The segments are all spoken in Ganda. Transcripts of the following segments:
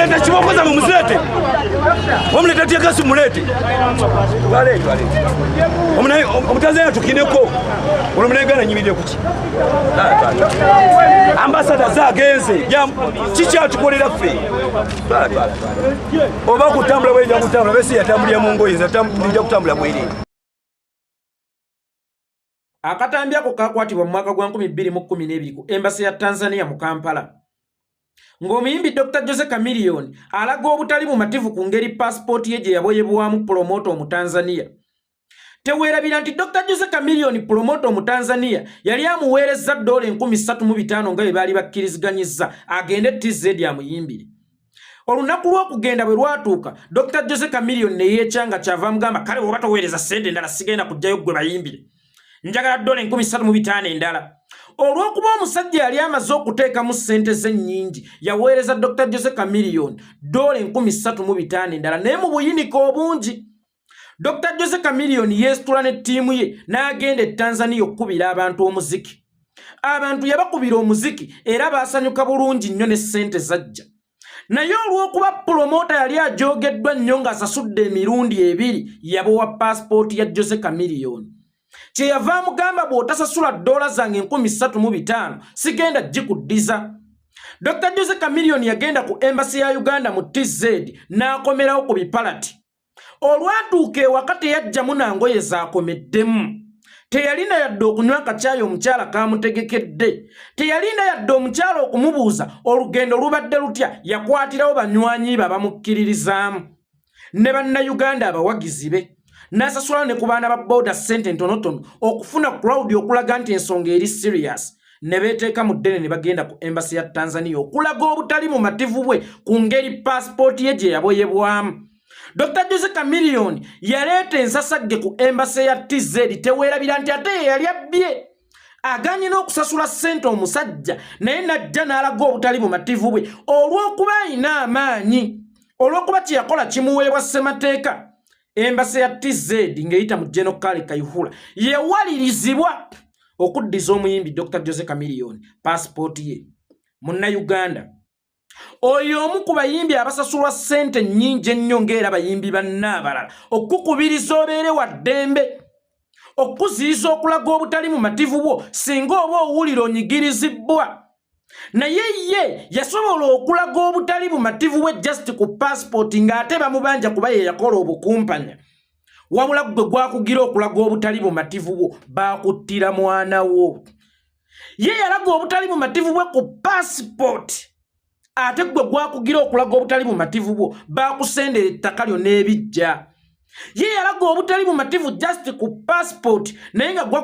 Muleete kiboko zammwe muzireete. Omuleeta teargas muleete. Baleete baleete. Omutanzania tukineko. Ono Munnayuganda nyimirire kuki? Ambasada zagenze. Kikyatukolera ffe? Oba kutambula bwe nja kutambula besi yatambulira mu ngoye nze nja kutambula bwereere. Akatambi ako kakwatibwa mu mwaka gwa 2012 ku embassy ya Tanzania mu Kampala. Ng'omuyimbi Dr. Jose Chameleone alaga obutali bumativu ku ngeri paasipooti ye gye yaboyebwamu pulomota Omutanzania. Teweerabira nti Dr. Jose Chameleone pulomota Omutanzania yali amuweerezza ddoola 3500 nga bwe baali bakkiriziganyizza agende TZ amuyimbire. Olunaku lw'okugenda bwe lwatuuka, Dr. Jose Chameleone ne yeekyanga kyava amugamba kale bw'oba toweereza ssente endala sigenda kujjayo ggwe bayimbire. Njagala ddoola 3500 endala. Olw'okuba omusajja yali amaze okuteekamu ssente ze nnyingi, yaweereza Dr. Jose Chameleone ddoola 3500 endala naye mu buyinike obungi. Dr. Jose Chameleone yeesitula ne ttiimu ye n'agenda e Tanzania okukubira abantu omuziki. Abantu yabakubira omuziki era baasanyuka bulungi nnyo ne ssente zajja. Naye olw'okuba pulomota yali ajoogeddwa nnyo ng'asasudde emirundi ebiri, yabowa paasipooti ya Jose Chameleone. Kye yava amugamba bw'otasasula ddoola zange 3500 sigenda gikuddiza. Dr. Jose Chameleone yagenda ku embassy ya Uganda mu TZ n'akomerawo ku bipalati. Olwatuuka ewaka teyajjamu na ngoye zaakomeddemu. Teyalina yadde okunywa akacaayi omukyala kaamutegekedde. Teyalina yadde omukyala okumubuuza olugendo lubadde lutya, yakwatirawo banywanyi be abamukkiririzaamu ne bannayuganda abawagizi be. N'asasula ne ku baana ba booda ssente ntonotono okufuna crowd okulaga nti ensonga eri serious. Ne beeteeka mu ddene ne bagenda ku embassy ya Tanzania okulaga obutali bumativu bwe ku ngeri paasipooti ye gye yaboyebwamu. Dr. Jose Chameleone yaleeta ensasagge ku embassy ya TZ. Teweerabira nti ate ye yali abbye aganye n'okusasula ssente omusajja, naye n'ajja n'alaga obutali bumativu bwe olw'okuba alina amaanyi, olw'okuba kye yakola kimuweebwa ssemateeka. Embassy ya TZ ng'eyita mu General Kale Kayihura yewalirizibwa okuddiza omuyimbi Dr. Jose Chameleone paasipooti ye. Munnayuganda oyo omu ku bayimbi abasasulwa ssente nnyingi ennyo ng'era bayimbi banne abalala, okukukubiriza obeere wa ddembe, okukuziyiza okulaga obutali mumativu bwo singa oba owulira onyigirizibbwa. Naye ye yasobola okulaga obutali bumativu bwe just ku paasipooti ng'ate bamubanja kuba ye yakola obukumpanya. Wabula ggwe gwakugira okulaga obutali bumativu bwo, baakuttira mwana wo. Ye yalaga obutali bumativu bwe ku paasipooti, ate ggwe gwakugira okulaga obutali bumativu bwo, baakusendera ettaka lyo n'ebijja. Ye yalaga obutali bumativu just ku paasipooti, naye nga gwe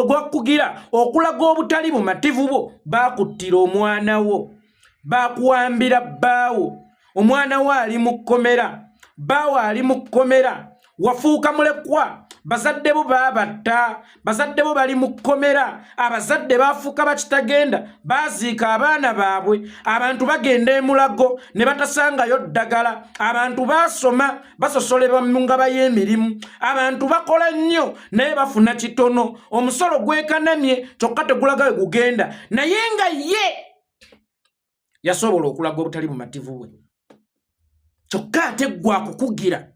gwakugira okulaga obutali bumativu bwo, baakuttira omwana wo, baakuwambira bbaawo. Omwana wo ali mu kkomera, bbaawo ali mu kkomera, wafuuka mulekwa, bazadde bo baabatta, bazadde bo bali mu kkomera, abazadde baafuuka bakitagenda, baaziika abaana baabwe, abantu bagenda emulago ne batasangayo ddagala, abantu baasoma basosolebwa mu ngaba y'emirimu, abantu bakola nnyo naye bafuna kitono, omusolo gwekanamye kyokka tegulaga we gugenda. Naye nga ye yasobola okulaga obutali bumativu bwe, kyokka ate ggwe akukugira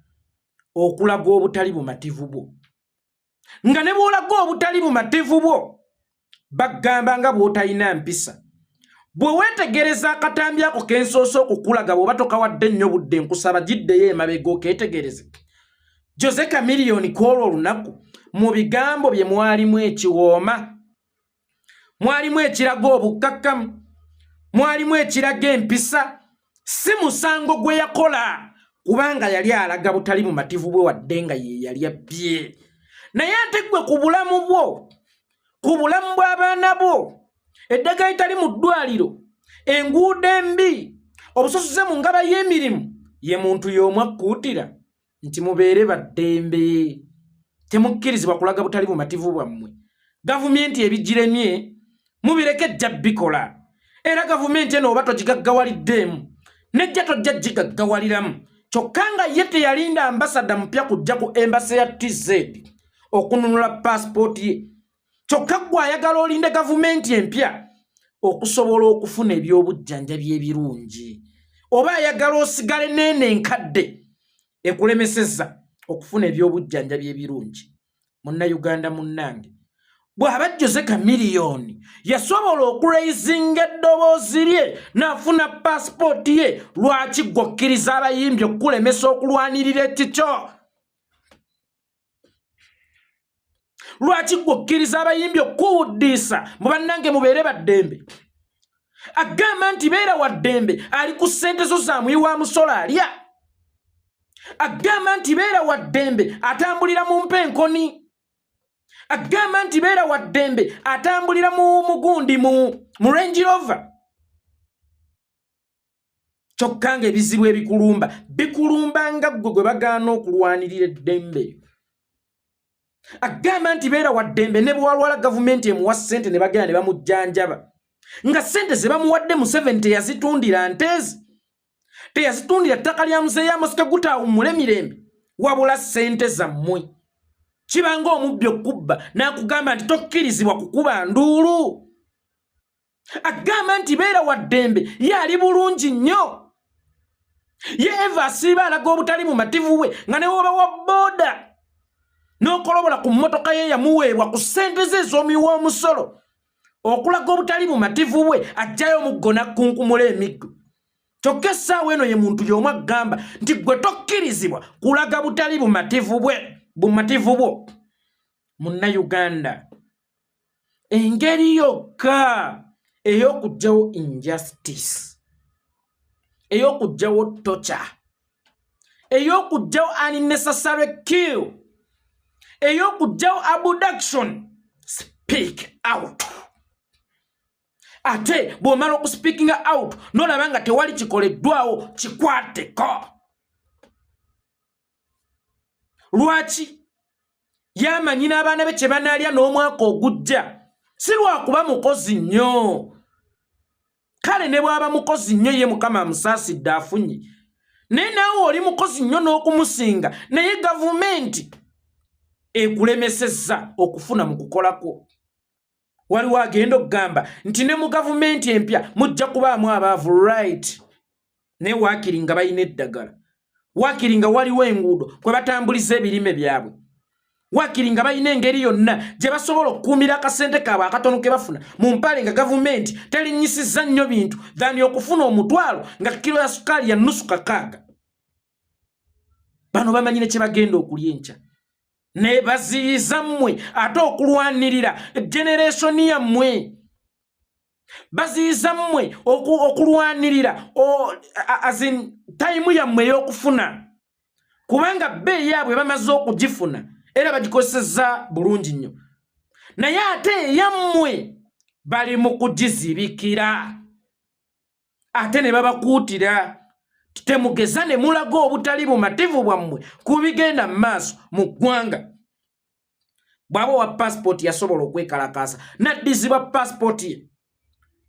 okulaga obutali bumativu bwo, nga ne bw'olaga obutali bumativu bwo bagamba nga bw'otalina mpisa. Bwe weetegereza akatambi ako ke nsoose okukulaga, bw'oba tokawadde nnyo budde nkusaba giddeyo emabega okeetegereze. Jose Chameleone kw'olwo olunaku mu bigambo bye mwalimu ekiwooma, mwalimu ekiraga obukkakkamu, mwalimu ekiraga empisa. Si musango gwe yakola kubanga yali alaga butali bumativu bwe wadde nga ye yali abbye. Naye ate ggwe ku bulamu bwo, ku bulamu bw'abaana bo, eddagala litali mu ddwaliro, enguudo embi, obusosoze mu ngaba y'emirimu, ye muntu y'omu akkuutira nti mubeere baddembe, temukkirizibwa kulaga butali bumativu bwammwe. Gavumenti ebigiremye mubireke ejja bikola, era gavumenti eno oba togigaggawaliddeemu nejja tojja gigaggawaliramu. Kyokka nga ye teyalinda ambasada mupya kujja ku embassy ya TZ okununula paasipooti ye, kyokka ggwe ayagala olinde gavumenti empya okusobola okufuna ebyobujjanjabi ebirungi, Oba ayagala osigale n'eno enkadde ekulemesezza okufuna ebyobujjanjabi ebirungi? Munnayuganda munnange, bw'aba Jose Chameleone yasobola okuraisinga eddoboozi lye n'afuna paasipooti ye, lwaki ggwe okkiriza abayimbi okukulemesa okulwanirira ekikyo? Lwaki ggwe okkiriza abayimbi okukuwuddiisa mu bannange mubeere baddembe? Agamba nti beera wa ddembe, ali ku ssente zo za muyi wa musolo alya. Agamba nti beera wa ddembe, atambulira mu mpenkoni. Agamba nti beera wa ddembe, atambulira mu mugundi mu Range Rover. Kyokka ng'ebizibu ebikulumba bikulumba nga ggwe gwe bagaana okulwanirira eddembe. Agamba nti beera wa ddembe, ne bwewalwala gavumenti emuwa ssente ne bagenda ne bamujjanjaba, nga ssente ze bamuwadde Museveni teyazitundira nteezi, teyazitundira ttaka lya Muzeeyi Amos Kaguta awummule mirembe, wabula ssente zammwe. Kibanga omubbi okukubba n'akugamba nti tokkirizibwa kukuba nduulu. Agamba nti beera wa ddembe, ye ali bulungi nnyo. Ye Eva asiiba alaga obutali bumativu bwe nga ne woba wa booda n'okolobola ku mmotoka ye yamuweebwa ku ssente ze ez'omuwi w'omusolo okulaga obutali bumativu bwe, ajjayo omuggo n'akkunkumula emiggo. Kyokka essaawa eno ye muntu y'omu agamba nti ggwe tokkirizibwa kulaga butali bumativu bwe bumativu bwo. Munnayuganda, engeri yokka ey'okuggyawo injustice, ey'okuggyawo torture, ey'okuggyawo unnecessary kill, ey'okuggyawo abduction, speak out. Ate bw'omala okuspeakinga out n'olaba nga tewali kikoleddwawo, kikwateko. Lwaki yamanyi n'abaana be kye banaalya n'omwaka ogujja? Si lwakuba mukozi nnyo. Kale ne bw'aba mukozi nnyo, ye Mukama amusaasidde afunye, naye naawe oli mukozi nnyo n'okumusinga, naye gavumenti ekulemesezza okufuna mu kukolako. Waliwo agenda okugamba nti ne mu gavumenti empya mujja kubaamu abaavu, right? Naye waakiri nga balina eddagala, waakiri nga waliwo enguudo kwe batambuliza ebirime byabwe, waakiri nga balina engeri yonna gye basobola okukuumira akasente kaabwe akatono ke bafuna mu mpale nga gavumenti terinnyisizza nnyo bintu, than okufuna 500 nga kiro ya sukaali ya nusu 600. Bano bamanyi ne kye bagenda okulya enkya, ne baziyiza mmwe ate okulwanirira generation yammwe. Baziyiza mmwe okulwanirira as in time yammwe ey'okufuna, kubanga bbeeyi yaabwe bamaze okugifuna era bagikozesezza bulungi nnyo, naye ate eyammwe bali mu kugizibikira, ate ne babakuutira temugeza ne mulaga obutali bumativu bwammwe ku bigenda mu maaso mu ggwanga. Bw'aba owa passport yasobola okwekalakaasa n'addizibwa passport ye,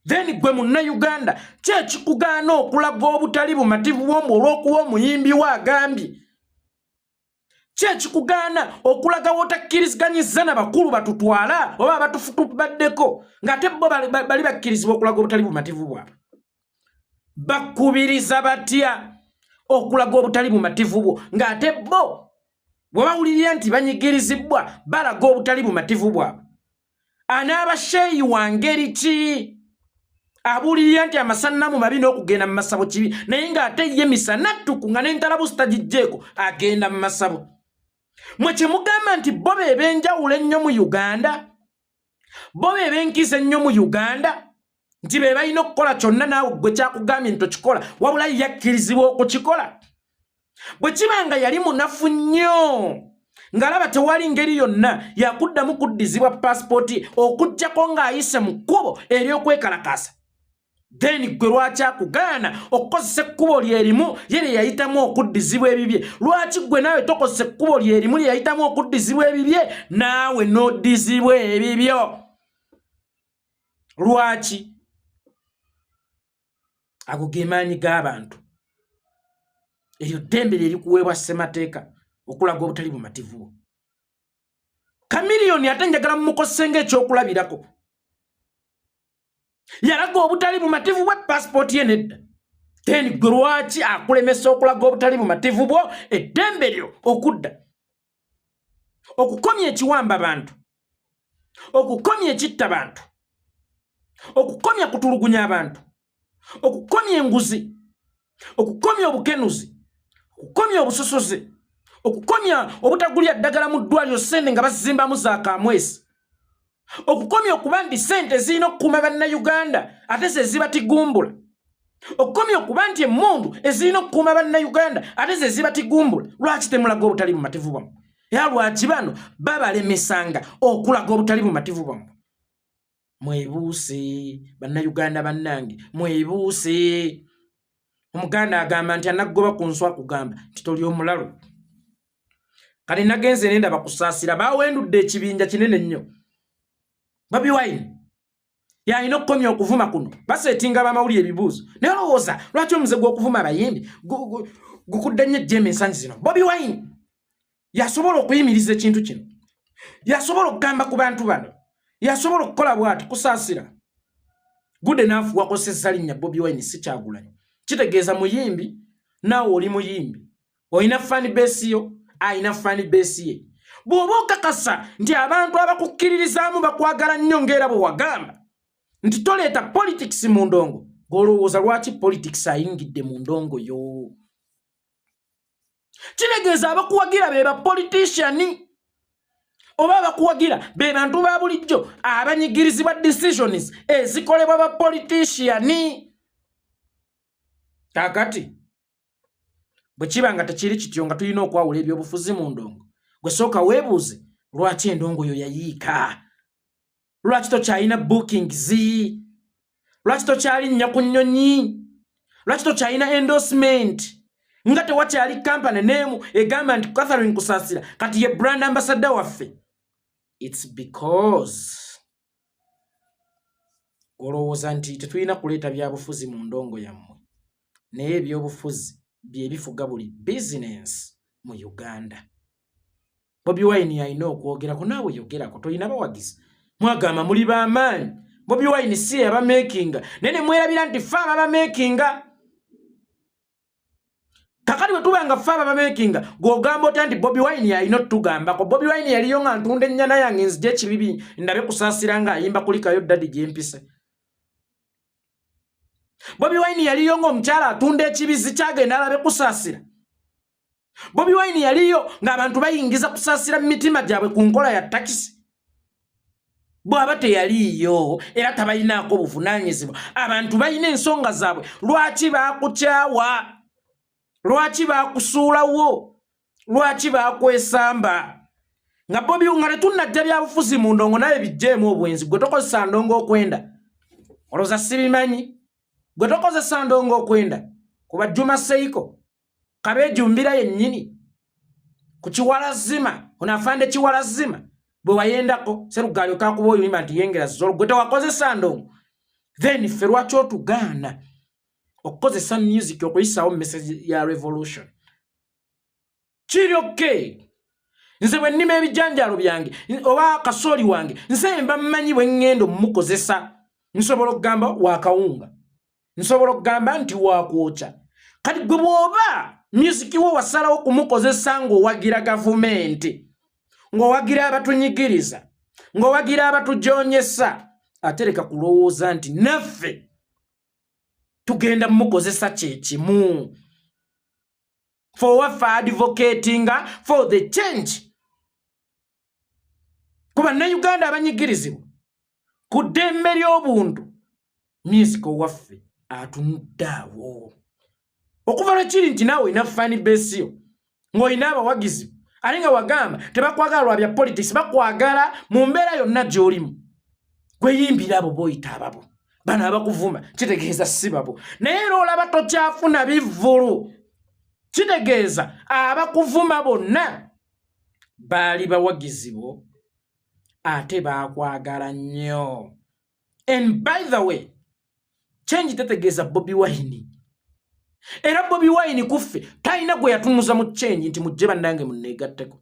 then gwe Munnayuganda ki ekikugaana okulaga obutali bumativu bwombu olw'okuba omuyimbi we agambye? Ki ekikugaana okulaga w'otakkiriziganyizza na bakulu batutwala oba abatufutubaddeko, ng'ate bo bali bakkirizibwa okulaga obutali bumativu bwabwe? Bakubiriza batya okulaga obutali bumativu bwo ng'ate bo bwe bawulirira nti banyigirizibwa balaga obutali bumativu bwabwe? Anaaba sheeyi wa ngeri ki abuulirira nti amasanamu mabi n'okugenda mu masabo kibi, naye ng'ate ye misana ttuku nga n'entalabusi tagijjeeko agenda mu masabo? Mwe kye mugamba nti bo be b'enjawulo ennyo mu Uganda, bo be b'enkizo ennyo mu Uganda, nti be balina okukola kyonna naawe gwe kyakugambye nti tokikola, wabula ye yakkirizibwa okukikola. Bwe kiba nga yali munafu nnyo ng'alaba tewali ngeri yonna yakuddamu kuddizibwa paasipooti okuggyako ng'ayise mu kkubo ery'okwekalakaasa, then gwe lwaki akugaana okukozesa ekkubo lyerimu ye lye yayitamu okuddizibwa ebibye? Lwaki gwe naawe tokozesa ekkubo lyerimu lye yayitamu okuddizibwa ebibye, naawe n'oddizibwa ebibyo? Lwaki? Ago ge maanyi g'abantu. Eryo ddembe lye likuweebwa ssemateeka okulaga obutali bumativu bwo. Chameleone ate njagala mumukozese ng'ekyokulabirako. Yalaga obutali bumativu bwe, paasipooti ye nedda. Then gwe lwaki akulemesa okulaga obutali bumativu bwo, eddembe lyo okudda, okukomya ekiwamba bantu, okukomya ekitta bantu, okukomya kutulugunya abantu, okukomya enguzi, okukomya obukenuzi, okukomya obusosoze, okukomya obutagulya ddagala mu ddwaliro, sente nga bazimbamu za kamwesi, okukomya okuba nti sente zirina okukuuma bannayuganda ate ze zibatigumbula, okukomya okuba nti emmundu ezirina okukuuma bannayuganda ate ze zibatigumbula? Lwaki temulaga obutali bumativu bwammwe? Era lwaki bano babalemesanga okulaga obutali bumativu bwammwe? Mwebuuse, bannayuganda bannange, mwebuuse. Omuganda agamba nti anaggoba ku nswa kugamba nti toli omulalu. Kati nagenze nendaba Kusaasira bawendudde ekibinja kinene nnyo. Bobi Wine yalina okukomya okuvuma kuno. Basetinga bamawulire ebibuuzo, naye olowooza lwaki omuze gw'okuvuma abayimbi gukudde nnyo ejjembe ensangi zino? Bobi Wine yasobola okuyimiriza ekintu kino, yasobola okugamba ku bantu bano, yasobola okukola bwati. Kusaasira good enough, wakosezza linnya Bobi Wine, si Kyagulanyi. Kitegeeza muyimbi, naawe oli muyimbi, olina fan base yo, alina fan base ye. Bw'oba okakasa nti abantu abakukkiririzaamu bakwagala nnyo, ng'era bwe wagamba nti toleeta politics mu ndongo, ng'olowooza lwaki politics ayingidde mu ndongo yo? Kitegeeza abakuwagira be ba politician oba abakuwagira be bantu ba bulijjo abanyigirizibwa decisions ezikolebwa ba politician? Kakati bwe kiba nga tekiri kityo, nga tulina okwawula ebyobufuzi mu ndongo, gwe sooka weebuuze lwaki endongo yo yayiika, lwaki tokyalina bookings, lwaki tokyalinnya ku nnyonyi, lwaki tokyalina endorsement, nga tewakyali kampany n'emu egamba nti Catherine Kusaasira kati ye brand ambassador waffe. It's because olowooza nti tetulina kuleeta byabufuzi mu ndongo yammwe, naye ebyobufuzi bye bifuga buli bizinensi mu Uganda. Bobi Wine alina okwogerako, naawe yogerako. Tolina bawagizi? Mwagamba muli b'amaanyi. Bobi Wine si yabamakinga, naye ne mwerabira nti fe ababamakinga. Kakati bwe tuba nga fe ababamakinga, gw'ogamba otya nti Bobi Wine yalina otugambako? Bobi Wine yaliyo nga ntunda ennyana yange, nzija ekibibi ndabe Kusaasira ng'ayimba kulikayo ddadi gyempise? Bobi Wine yaliyo ng'omukyala atunda ekibizi kyagenda alabe Kusaasira? Bobi Wine yaliyo ng'abantu bayingiza Kusaasira mu mitima gyabwe ku nkola ya takisi? Bw'aba teyaliiyo era tabalinaako buvunaanyizibwa, abantu balina ensonga zaabwe. Lwaki baakukyawa? Lwaki baakusuulawo? Lwaki baakwesamba? Nga Bobi, nga tetunnajja byabufuzi mu ndongo, naye bijjeemu obwenzi. Gwe tokozesa ndongo okwenda, olowooza sibimanyi? Gwe tokozesa ndongo okwenda kuba Juma Seiko kabeejumbira yennyini ku Kiwalazima, ono afande Kiwalazima bwe wayendako Serugaali okakuba oyimba nti yengera zolo. Gwe tewakozesa ndongo, then ffe lwaki otugaana okukozesa music okuyisaawo message ya revolution? Kiri okay. Nze bwe nnima ebijanjaalo byange oba kasooli wange, nze mba mmanyi bwe ŋŋenda omukozesa. Nsobola okugamba wakawunga, nsobola okugamba nti wakwokya. Kati gwe bw'oba music wo wasalawo kumukozesa ng'owagira gavumenti, ng'owagira abatunyigiriza, ng'owagira abatujonyesa, atereka kulowooza nti naffe tugenda mukozesa kyekimu for waffe advocatinga for the change ku bannayuganda abanyigirizibwa, ku ddembe ly'obuntu. Music owaffe atunudde awo okuva lwekiri nti naawe olina fan base yo, ng'olina abawagizi, ate nga wagamba tebakwagala lwa bya politics, bakwagala mu mbeera yonna gy'olimu. Gweyimbira abo boyita ababo, bano abakuvuma kitegeeza si babo. Naye era olaba tokyafuna bivvulu, kitegeeza abakuvuma bonna baali bawagizi bo ate baakwagala nnyo. And by the way, change tetegeeza Bobi Wine. Era Bobi Wine kuffe talina gwe yatunuza mu change nti mujje bannange munneegatteko,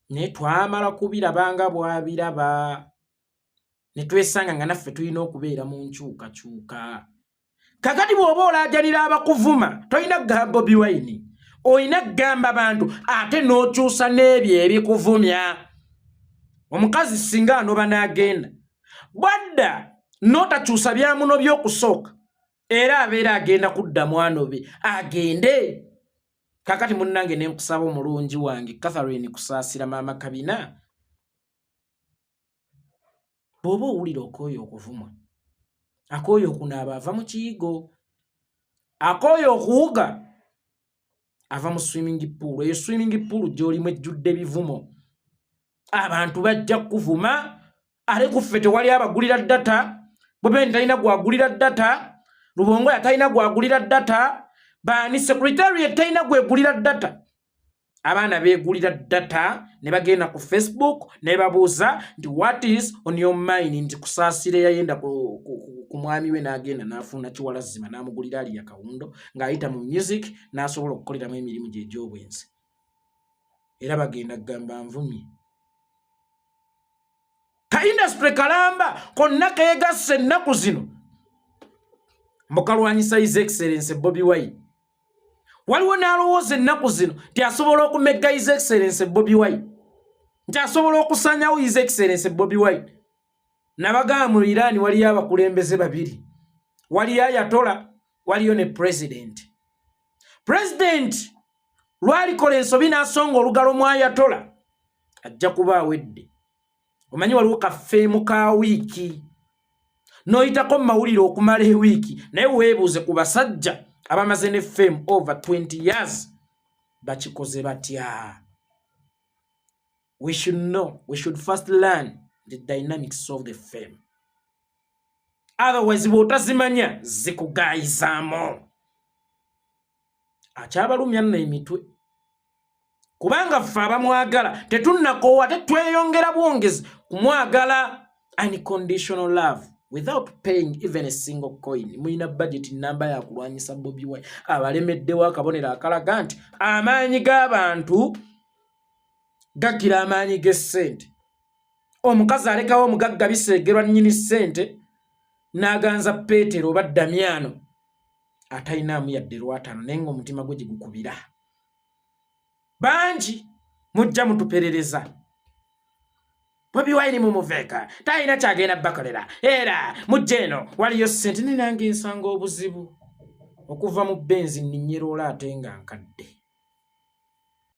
naye twamala kubiraba nga bwabiraba ne twesanga nga naffe tulina okubeera mu nkyukakyuka. Kakati bw'oba olaajanira abakuvuma, tolina kugamba Bobi Wine, olina kugamba bantu, ate n'okyusa n'ebyo ebikuvumya. Omukazi singa anoba n'agenda, bwadda n'otakyusa byamuno by'okusooka, era abeera agenda kuddamu anobe agende. Kakati munnange, ne nkusaba omulungi wange Catherine Kusaasira, maama Kabina, bw'oba owulira okooya okuvumwa, akooya okunaaba ava mu kiyigo, akooya okuwuga ava mu swimming pool. Eyo swimming pool gy'olimu ejjudde bivumo, abantu bajja kukuvuma. Ate kuffe tewali abagulira data. Bobeni talina gwagulira data, Lubongoya talina gwagulira data, baani secretariat talina gwegulira data. Abaana beegulira data ne bagenda ku Facebook ne babuuza nti, "What is on your mind?" Nti Kusaasira yayenda ku mwami we n'agenda n'afuna kiwalazima n'amugulira Aliya Kawundo ng'ayita mu music n'asobola okukoleramu emirimu gye egy'obwenzi. Era bagenda kugamba nvumye ka industry kalamba konna keegasse ennaku zino mbukalwanyisa His Excellence Bobi Wine. Waliwo n'alowooza ennaku zino nti asobola okumegga His Excellence Bobi Wine, nti asobola okusanyawo His Excellence Bobi Wine. Nabagamba mu Iran waliyo abakulembeze babiri, waliyo ayatollah, waliyo ne president. President lwalikola ensobi n'asonga olugalo mu ayatollah, ajja kuba awedde. Omanyi waliwo kafeemu ka wiiki n'oyitako mu mawulire okumala ewiiki, naye weebuuze ku basajja abamaze ne fame over 20 years, bakikoze batya? We should know, we should first learn the dynamics of the fame, otherwise bw'otazimanya zikugayizaamu. Akyabalumya nno emitwe, kubanga ffe abamwagala tetunnakoowa, tetweyongera bwongezi kumwagala. Unconditional love without paying even a single coin. Mulina budget namba yakulwanyisa Bobi Wine, abalemeddewo akabonero akalaga nti amaanyi g'abantu gakkira amaanyi g'essente. Omukazi alekawo omugagga biseegerwa nnyini ssente n'aganza Peetero oba Damyano atalinaamu yadde lwataano, naye ng'omutima gwe gye gukubira. Bangi mujja mutuperereza, Bobi Wine mumuveeka, talina kyagenda bakolera, era mujja eno waliyo ssente. Ne nange nsanga obuzibu okuva mu benzi nninyeroola ate nga nkadde.